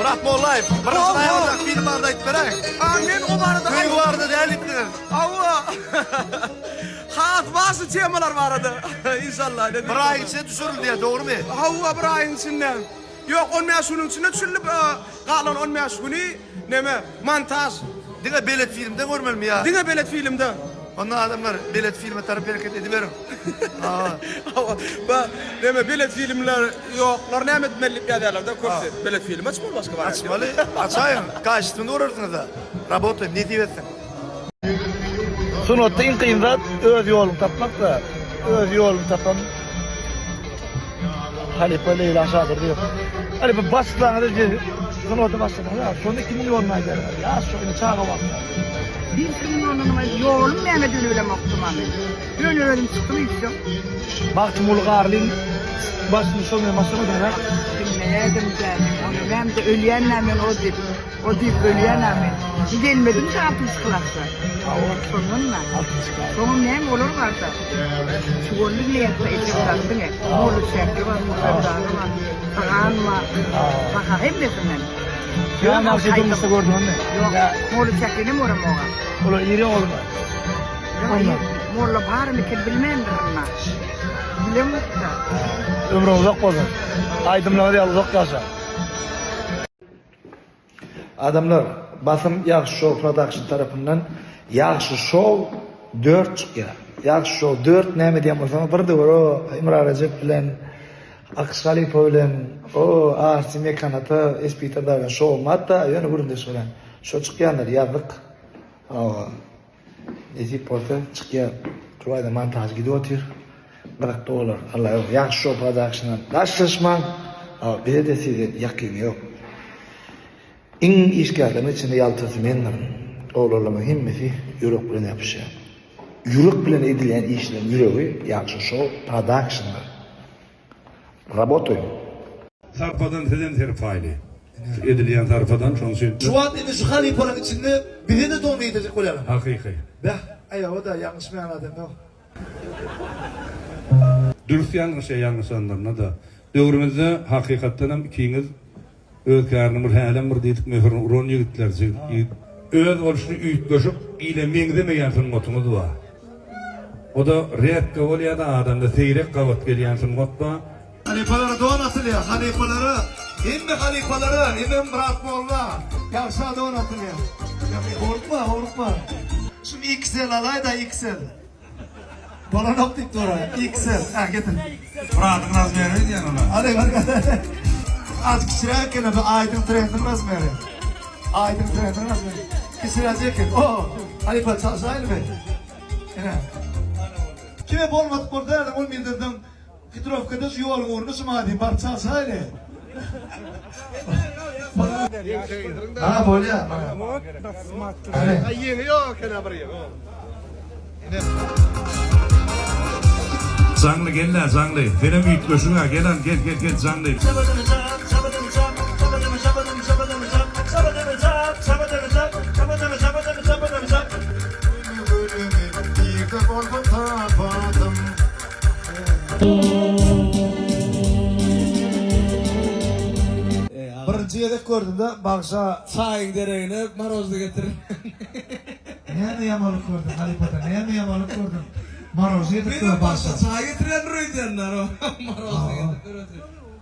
Myrat Mollaýew, birinji noýabrdaky film barada aýdyp beräýiň. A men o barada Söýgi barada däl diýipdiňiz. Hawa. Has ważny temalar barada. Inşallah. Bir aýyň içinde düşürildi diýýär, dogrumy? Hawa, bir aýyň içinde. Ýok, 15 günüň içinde düşürilip, galan 15 güni neme, montaž. Diňe Belet filmde görmelimi ýa? Diňe Belet filmde. Onda adamlar Belet filme tarap hereket ediberiň. Hawa. Ba, neme Belet filmler ýoklar näme etmeli diýip ýazýarlar-da köpüsi. Belet film açmaly başga wariant ýok. Açmaly, açaýyň. Kaçestwini görersiňiz-ä. Rabotaýym, nesip etsin. Sungatda iň kyn zat öz ýoluňy tapmak-da. Öz ýoluny tapan Halypa Leýla Şadurdyýew. Halypa başlaňyz sungata başladyňyz a, şonda kimiň ýoluny aýdarsyňyz? Ýaş şo indi çaga wagtda. Hiç kimiň ýoluny ýolum nämedigini bilemokdym a men. Ýöne özüm çykdym üýtseň. Magtymguly Garlyň başyny şo bilen başlamadyňyz a? Bilmeýärdim-dä men ony. Näme-de ölýän-ä men o diýip. O diýip ölýän-ä men. Gelmedim şu altynjy klasda. Hawa. Şondan-da. Altynjy klas. Soňam näme olar barda. Çuwally diýýärdi ejem dagy diňe. Molla Çäkli bar, Musa dagy bar. Tagan bar. Baha hemmesinden. Ýa nagşy durmuşda gördüňizmi? Ýok. Molla Çäklinem göremok-a. Olar iri ogulmy? Ýok, molla barmykan bilmändirin-a. Bilemok-da. Ömrüň uzak bolsun. Aýdymlaryňyz ýaly uzak ýaşa. Adamlar basym Ýagşy Show Production tarapyndan Ýagşy Show dört çykýar. Ýagşy Show dört näme diýen bolsaňyz bir döwür o Imran Rejep bilen Akyş Halypa bilen o Arsi Mekan ata Espiter dagy bilen şowum hatda ýöne gürrüňdeş bolýan. Şo çykýandyr ýazdyk. Hawa. Nesip bolsa çykýar. Şu aýda montaž gidip otyr. Gyzykly bolar. Alla ýok. Ýagşy Show Productiondan daşlaşmaň. Bize-de sizden ýakyny ýok. Iň işgärleriň içinde ýaltasy mendirin. Oglanlaryň hemmesi ýürek bilen ýapyşýar. Ýürek bilen edilýän işleriň ýüregi Ýagşy Show Productiondyr. Rabotaýym. Sarpadan sizem serpaýly. Şu edilýän sarpadan şoň üçin. Şu wagt indi şu halypalaryň içinde bize-de don geýdirjek bolýarlar. Hakyky. Beh, aýawa-da ýalňyşmaýan adam ýok. Dürs ýalňyşýa ýalňyşanlaryna-da. Döwrümizde hakykatdanam ikiňiz Öz käriniň bir hälem bir diýdik möhürini uran ýigitler jigit öz bolşuny üýtgeşik ile meňzemeýän sungatyňyz bar. O-da redka bolýada adamda seýrek gabat gelýän sungat bar. Halypalara don atylýar halypalara hemme halypalara hemem Myrat molla ýagşa don atylýar howlukma howlukma. Şuny XL alaýda XL. Bolanok diýip dur. XL. Ha getir. Myradyň razmeri diýen olar. Hadi hadi. Az kiçiräk eken bu aýdyň trendiň razmeri. Aýdyň trendiň razmeri. Kiçiräk eken. O, halypa çalşaýlymy? Ine. Kime bolmadyk bolsa ýa-da ol mildirdiň Hitrowkada şu ýoluň ugrunda şu magazin baryp çalşaýly. Ha bolýa. Ýeňi ýok eken-ä bir ýeňi. Jaňly gel-ä jaňly. Senem üýtgeşig-ä gel-an gel gel gel jaňly. Birinji gezek gördümde bagşa. Çaýyň deregine marozny getir. Näme ýamanlyk gördüň halypadan näme ýamanlyk gördüň marozny getirip dur Menem bagşa. başda çaý getirýändir öýdýänler o marozny getirip dur özi.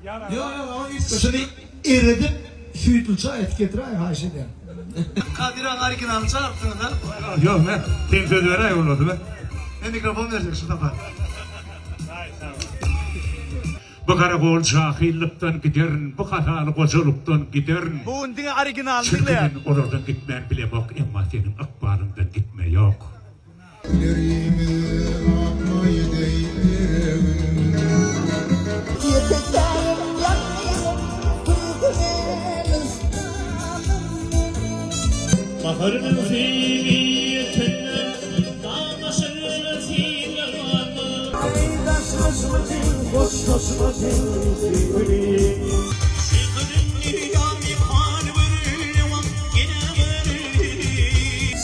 Ýok ýok o üýtgeşik. Şuny eredip süýtli çaý etip getiräý haýyş edýän. Kadyr aga originalyny çagyrypsyňyz a. Ýok men sen söz beräý bolmasa men. Men mikrofon berjek şu sapar. Bu garagol jahyllykdan giderin, bu hataly gojalykdan giderin. Bu gün diňe originalyny Çünki diňleýän. men olardan gitmän bilemok, emma seniň ykbalyňdan gitme ýok. Ýeke-tägim ýalňyzym, söýgüme nyşanym meniň. Bahar möwsümi ýetende, damaşyr synlanda. Daşlaşmadym, hoşlaşmadym söýgülim.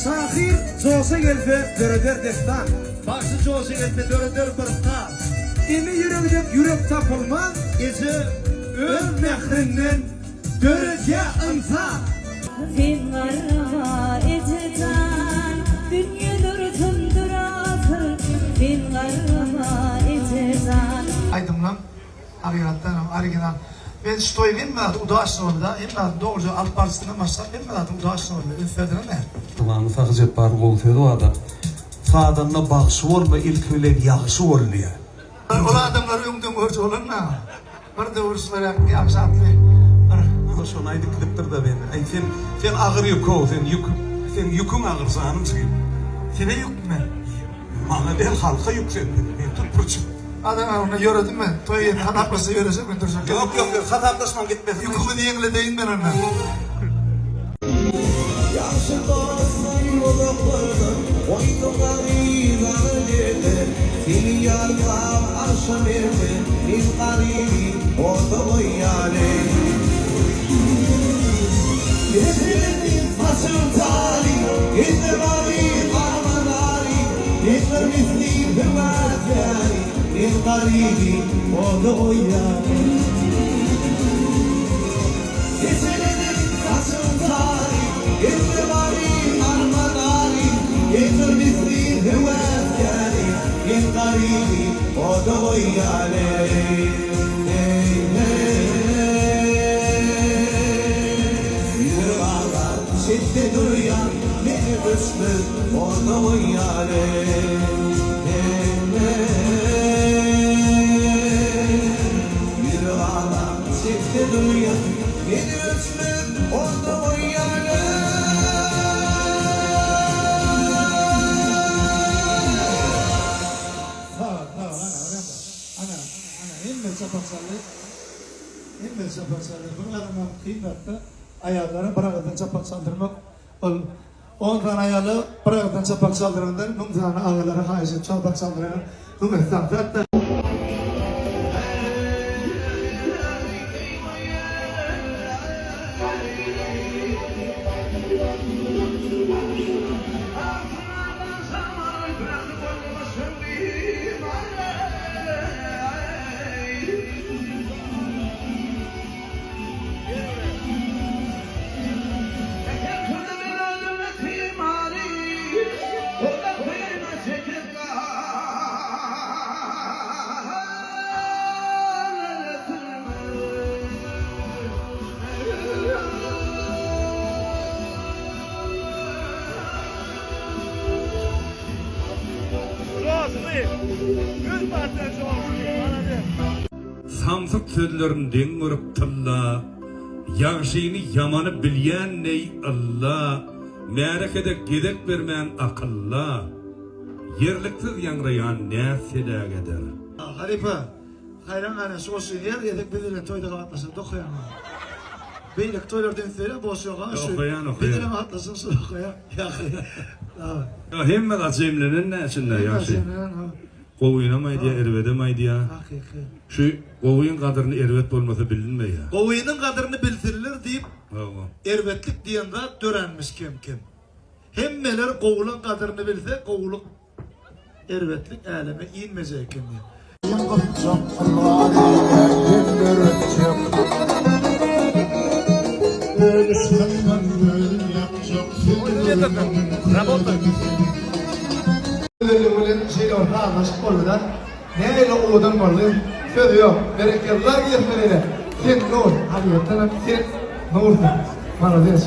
Şahyr joşa gelse döreder dessan. Bagşy joşa gelse döreder bir saz. Ene ýüregi dek ýürek tapylmaz. Eje öz mährinden döredýär ynsan. ynsan. Sen garrama eje jan, dünýe dursun durasyr, Sen garrama eje jan. Aýdymlaň hakykatdan hem original. Men şu toýuň hemme zady udaçny boldy da, hemme zady dogruja alyp baryşyndan başlap hemme zady udaçny boldy. Üns berdiňizmi? Dymany Sahy Jepbaryň gowy sözi barda, Sazanda bagşy bolma ilki bilen ýagşy bol diýýär. Ol adamlar öňden görji bolanda bir döwür şular ýagşy atly bir. Ol şony aýdyp gidipdir-de men, Aý sen, sen agyr ýük-ow, sen ýük, seň ýüküň agyr janym jigim. Sene ýükmi men? Maňa däl halka ýük sen, men tut pürçük. Adam onda ýöredim men, toý ýerine hasaplaşsa ýöresem men durjak. Ýok, ýok, ýok, hasaplaşman gitmesin. Ýükümizi ýeňledeýin men onda. Ýagşy dostum uzaklardan Goýdum garyp agyr derde Seni ýatlap agşam erte Men garyby oda goýýan-eý. Kesildi saçyň tary, Indi garyp arman-ary, Men bir misli höwäskäri, Men garyby oda goýýan. Kesildi saçyň tary, Indi garyp arman-ary, Men bir misli höwäskäri, Men garyby oda goýýan. Ýürek aglar çetde durýan Meni öçmez orda goýýan Ýürek aglar çetde durýan Meni öçmez orda goýýan Sag ol, sag ol, ana, ana, ana, ana, hemme çapak çaldy. Hemme çapak çaldy. Bir gadymam kyn zatda aýallara bir agyzdan çapak çaldyrmak ol on sany aýala bir agyzdan çapak çaldyrandan müň sany agalara haýyş edip çapak çaldyran müň esse aňsat-da. Samsyk sözlerin deň görüp tylla, Ýagşyny ýamany bilýän neý ylla, Märekede gezek bermän akylla, Ýerliksiz ýaňraýan näz heläk eder. Halypa, haýran galýan şu goşgyny her gezek biz bilen toýda gabatlaşanda okaýaň. Beýleki toýlarda üns berýän boş ýok ha şu. Okaýan okaýan. Biz bilen gabatlaşsaň şuny okaýaň. Ýagşy. Ýa hemme zat jemlenen-dä içinde ýagşy. Gowynam aýdýa erbedem aýdýa. Hakyky. Şu gowyň gadyryny erbet bolmasa bilinmeýä. Gowynyň gadyryny bilsinler diýip Hawa. erbetlik diýen zat döränmiş kem-kem. Hemmeler gowulyň gadyryny bilse gowulyk Erbetlik äleme inmejek eken diýip. Kim gypjak ylgar eýlär, kim döretjek. Öz yşkyňdan özüm ýakjak, seni Gözelligi bilen şeýle bir sazlaşyk boldy-da, nähili owadan boldy, söz ýok, berekella diýesim gelýär. Sen nur, hakykatdanam sen nursuň. Malades.